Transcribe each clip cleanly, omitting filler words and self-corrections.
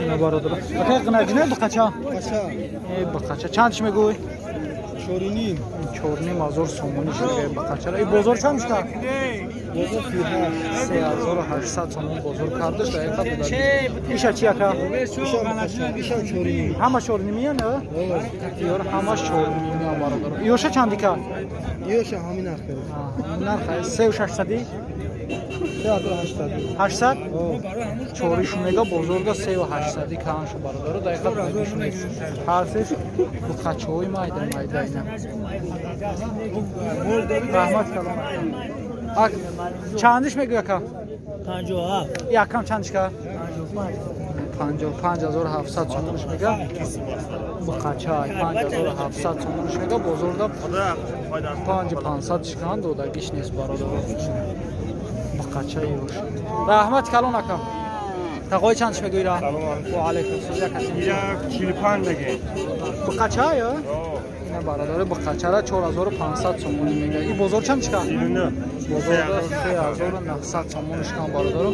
Ина бародаро. Акай ғинаҷина буқача? Э, буқача. Чанд мегӯй? Чориним. 4,5 ҳазор сомонӣ шуда буқачара. И бозор чанд шуда? 3800 сомон бозор кардаш да яка буда. Иша чи ака? Ишам чориним. Ҳама чорнимия не? Ёр ҳама чорнимия бародаро. Ёша чандика? Ёша ҳамин нарх. Нарх сеу шашсади? 3800. 800? Чоришу мега бозорга сеу ҳаштсади кааншу бародаро дақиқа додагишу нест. Ҳарсеш буқачаҳои майда майда ина. Раҳмат калом. Чандиш мегӯй ака? 57. Якам чандиш ка? 55 700 сомониш мега. Буқача 5700 сомониш мега бозорда 5500 шикан додагиш нест бародаро. Буқача ёш. Раҳмат калон ака. Тағои чандиш мегӯй ра? Ва алайкум ассалом. Ира 45 меге. Буқача ё? Ина бародаро буқачара 4500 сомонӣ мега. И бозор чанд шикан? 39. Бозорда 3900 сомон шикан бародаро.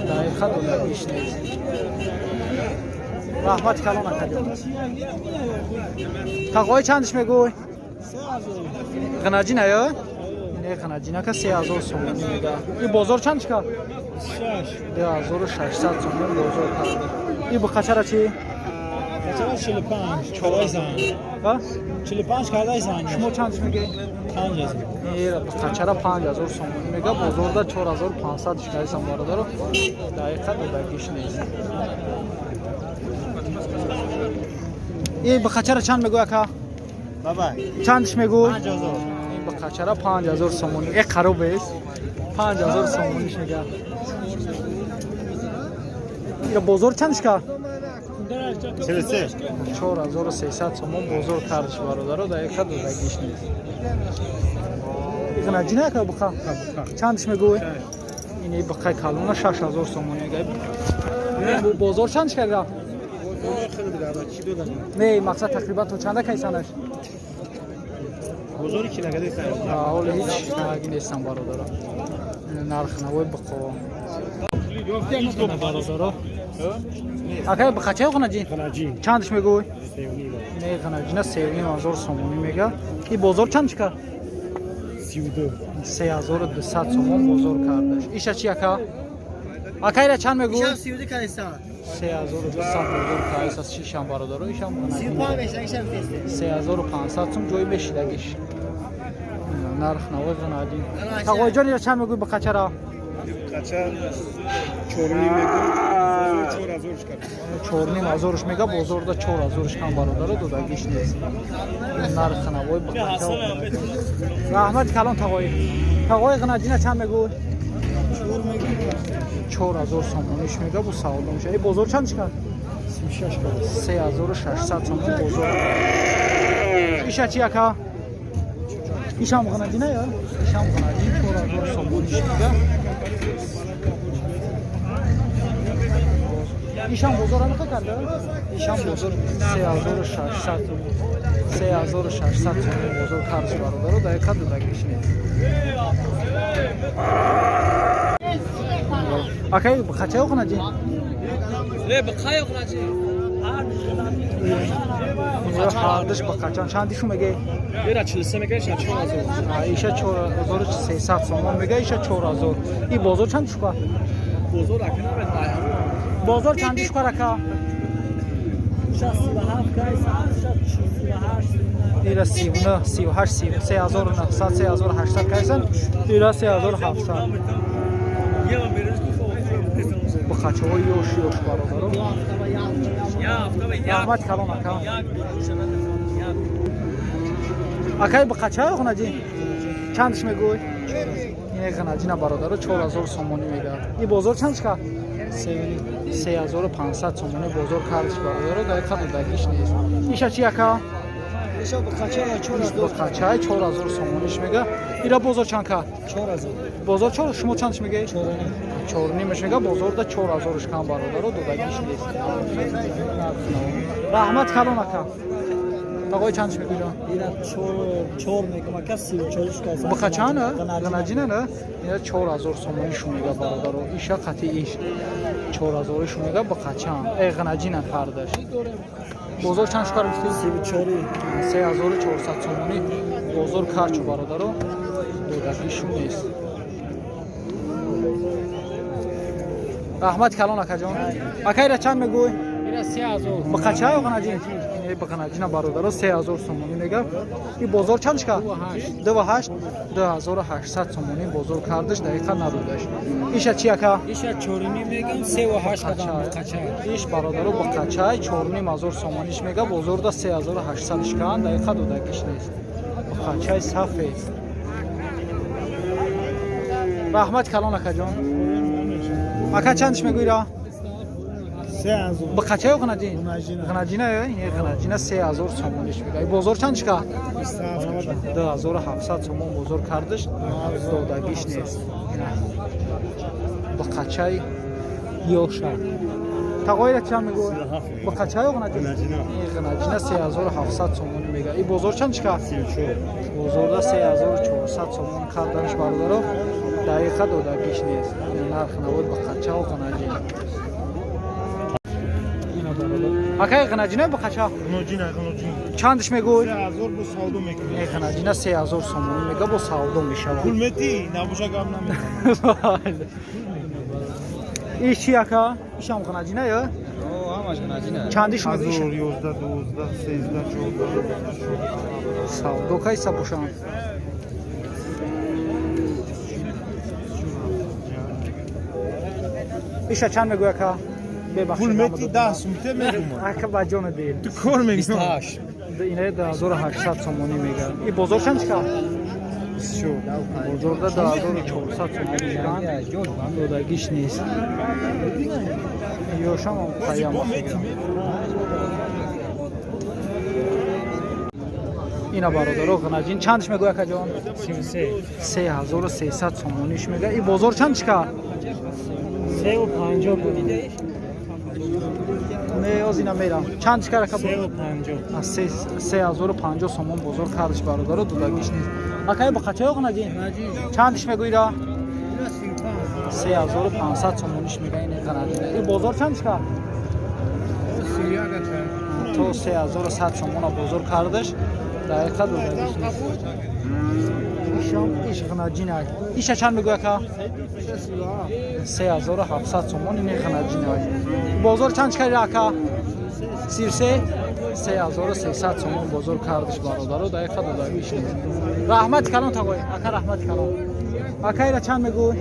Дақиқа додагиш нест. Раҳмати калон акаҷон. Тағои чандиш мегӯй? Ғинаҷина ё? Не ғинаҷинака 3000 сомонӣ мега. И бозор чанд шика? 2600 сомон бозор карда. И буқачара чӣ? Качара 45 кардай зан. Ҳа? 45 кардай зан. Шумо чандиш мегӯед? 5000. Ера буқачара 5000 сомонӣ мега бозорда 4500 шикайсан бародаро. Дақиқа додагиш нест. И буқачара чанд мегӯй ака? Баба. Чандиш мегӯй? 5000. Ин буқачара 5000 сомонӣ. Э қароб ест. 5000 сомониш мега. Ира бозор чанд шика? 43. 4300 сомон бозор кардиш бародаро, дақиқа додагиш нест. Иғнаҷина яка буқа? Чандиш мегӯй? Ин буқаи калона 6000 сомон мега. Бозор чанд шика? Не, мақсад тақрибан то чанда кайсанаш? Бозори ки нагаде сар. Ҳоло ҳеҷ наги нестам бародаро. Нарх навои буқо. Бародаро. Акай буқача ё ғинаҷин? Ғинаҷин. Чандиш мегӯй? 3,5. Не ғинаҷина 3,5 ҳазор сомонӣ мега. И бозор чанд шика? 32. 3200 сомон бозор кардаш. Иша чи ака? Ака ира чанд мегӯй? Ишам 32 кайсан. 3200 бозор кардаш шишам бародаро, ишам ғинаҷин. 35 мешан ишам тесте. 3500 сум ҷои мешидагиш. Нарх навои ғинаҷин. Тағоиҷон ира чанд мегӯй буқачара? Қача 4,5 мегӯ. 4000 шикар. 4,5 ҳазорш мега бозорда 4000 кам бародаро додагиш нест. Нархи навои буқача. Раҳмати калон тағои. Тағои ғинаҷина чанд мегӯй? 4000 сомониш мега бу савдо меша. И бозор чанд шикар? 3600 сомон бозор. Иша чи ака? Ишам ғинаҷина ё? Ишам ғинаҷин 4000 сомониш мега. Ишам бозор ҳамиқа карда? Ишам бозор 3600 3600 сомон бозор кардаш бародаро, дақиқа додагиш нест. Акай буқача ё ғинаҷин? Не буқа ё ғинаҷин? Ҳардаш буқачан чандишу меге? Ира 43 мега, иша 4000. Иша 4300 сомон мега, иша 4000. И бозор чанд шука? Бозор ака намед ай. Бозор чанди шука рака? 67 кайсан, 48. Ира 39, 38, 3900, 3800 кайсан, ира 3700. Буқачаҳои ёш ёш бародаро. Раҳмат калон ака. Акай буқача ё ғинаҷин? Чандиш мегӯй? Ин ғинаҷина бародаро 4000 сомонӣ мега. И бозор чанд шика? 3500 сомонӣ бозор кардиш бародаро, дақиқа додагиш нест. Иша чи ака? Иша буқача 4000. Буқача 4000 сомониш мега. Ира бозор чанд ка? 4000. Бозор 4 шумо чандиш мегӯед? 4,5 мега бозорда 4000 кам бародаро додагиш нест. Раҳмат калон ака. Тағои чандш мегӯ ҷон? Ира 4 мегум ака, 34 шка. Бақачана? Ғанаҷина на? Ина 4000 сомонӣ шумега, бародаро. Иша қати иш 4000 шумега бақачан. Э, ғанаҷина ҳардаш. Бозор чанд шукар гуфтӣ? 34. 3400 сомонӣ бозор карчу, бародаро. Додагишу нест. Раҳмат калон, акаҷон. Ака, ира чанд мегӯй? Ира 3000. Бақача ё ғанаҷин? Ин бақанаҷина, бародаро, 3000 сомонӣ мега. И бозор чанд шка? 2,8, 2800 сомонӣ бозор кардаш, дақиқа надодаш. Иша чи, ака? Иша 4,5 мегам, 3,8 кадам бақача. Иш, бародаро, бақачай 4500 сомониш мега, бозорда 3800 шкан, дақиқа додагиш нест. Бақачай сафед. Раҳмат калон, акаҷон. Ака, чандш мегӯира? 3000. Бақача ё ғанаҷин? Ғанаҷина, ин ғанаҷина 3000 сомониш мега. Бозор чанд шка? 2700 сомон бозор кардаш, додагиш нест. Бақачаи ёша. Тағоира чанд мегӯ? Бақача ё ғанаҷин? Ин ғанаҷина 3700 сомон мега. И бозор чанд шка? Бозорда 3400 сомон карданаш, бародаро, дақиқа додагиш нест. Нарх навод бақача ғанаҷин. Акай, ғанаҷина бақача? Ғанаҷина, ғанаҷин. Чандш мегӯй? 3000 бо савдо мекунӣ. Э, ғанаҷина 3000 сомонӣ мега, бо савдо мешавад. Пул метӣ, набоша гап намезанӣ. Иш чи, ака? Ишам ғанаҷина ё? Ҳамаш ғанаҷина. Чандиш мегӯй? 11, 12, 13, 14. Савдо кайса бошам? Иша чанд мегӯй, ака? Пул метӣ, 10 сум те мегӯм. Ака, ба ҷони дил. Ту кор мекунӣ. 28. Ина 2800 сомонӣ мега. И бозор чанд шка? Бозорда 2400 сомонӣ шкан, додагиш нест. Ёшам қаям. Ина, бародаро, ғанаҷин чандш мегӯй, акаҷон? 33. 3300 сомониш мега. И бозор чанд шка? 3,50 буд. Не, оз ина мерам. Чанд шка, ака? 3,50. 3050 сомон бозор кардиш, бародаро, додагиш нест. Акай, бақача ё ғанаҷин? Чандиш мегӯира? 3500 сомониш мега ин ғанаҷин. И бозор чанд шка? То 3100 сомона бозор кардаш, дақиқа додагиш нест. Ишам иш ғанаҷин. Иша чанд мегӯй, ака? 3700 сомон ин ғанаҷин. Бозор чанд шка, ака? 33. 3300 сомон бозор кардиш, бародаро, дақиқа додагиш нест. Раҳмати калон, тағой ака, раҳмати калон. Ака, ира чанд мегӯй?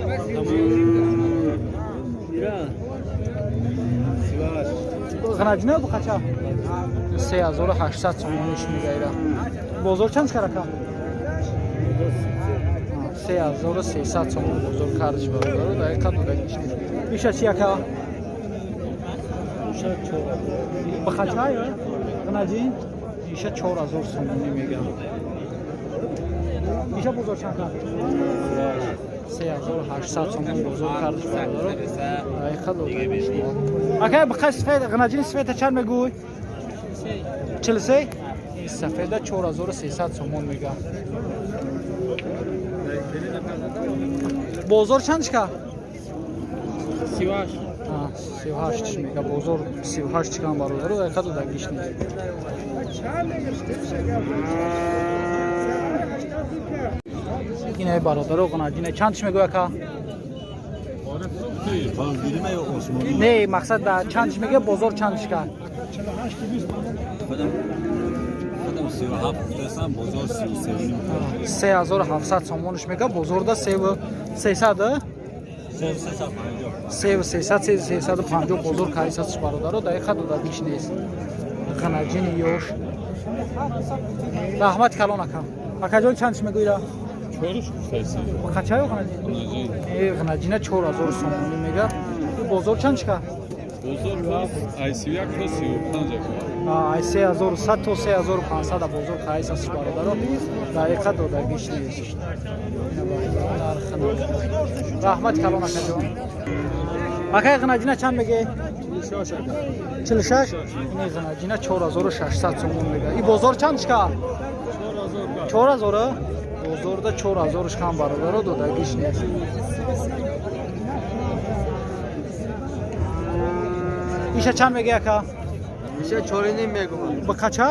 Ғанаҷина ё бақача? 3800 сомониш мега ира. Бозор чанд шкар, ака? 3300 сомон бозор кардиш, бародаро, дақиқа додагиш нест. Иша чи, ака? Бақача ё ғанаҷин? Иша 4000 сомонӣ мега. Иша бозор чанд кард? 3800 сомон бозор кардиш, бародаро, дақиқа додагиш нест. Ака, бақай сафед, ғанаҷини сафеда чанд мегӯй? 43. Сафеда 4300 сомон мега. Бозор чанд шка? 38. 38 мега бозор, 38 чикан, бародаро, дақиқа додагиш нест. Инаи, бародаро, ғанаҷина чанд чиш мегӯй, ака? Не, мақсад да чанд чиш мега, бозор чанд шка? Худам 37 гуфтасам, бозор 33. 3700 сомониш мега, бозорда 3300. 350. 3300, 350 бозор карисатш, бародаро, дақиқа додагиш нест. Ғанаҷини ёш. Раҳмати калон, ака. Акаҷон, чанд чиш мегӯира? Чориш гуфтаси. Қача ё ғанаҷин? Э, ғанаҷина 4000 сомонӣ мега. Бозор чанд шка? Бозор ай 31 то 35 ака. Ай 3100 то 3500 бозор карисатш, бародаро, дақиқа додагиш нест. Раҳмати калон, акаҷон. Акай, ғанаҷина чанд меге? 46. Ин ғанаҷина 4600 сомон мега. И бозор чанд шка? 4000. Бозорда 4000 шкан, бародаро, додагиш нест. Иша чанд мега, яка? Иша 4,5 мегум. Ба қача?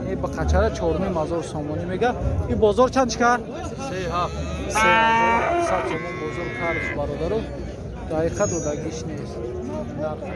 Э, ба қачара 4500 сомонӣ мега. И бозор чанд шкар? 3,7. 3700 сомон бозор карш, бародаро. Дақиқа додагиш нест. Нархи.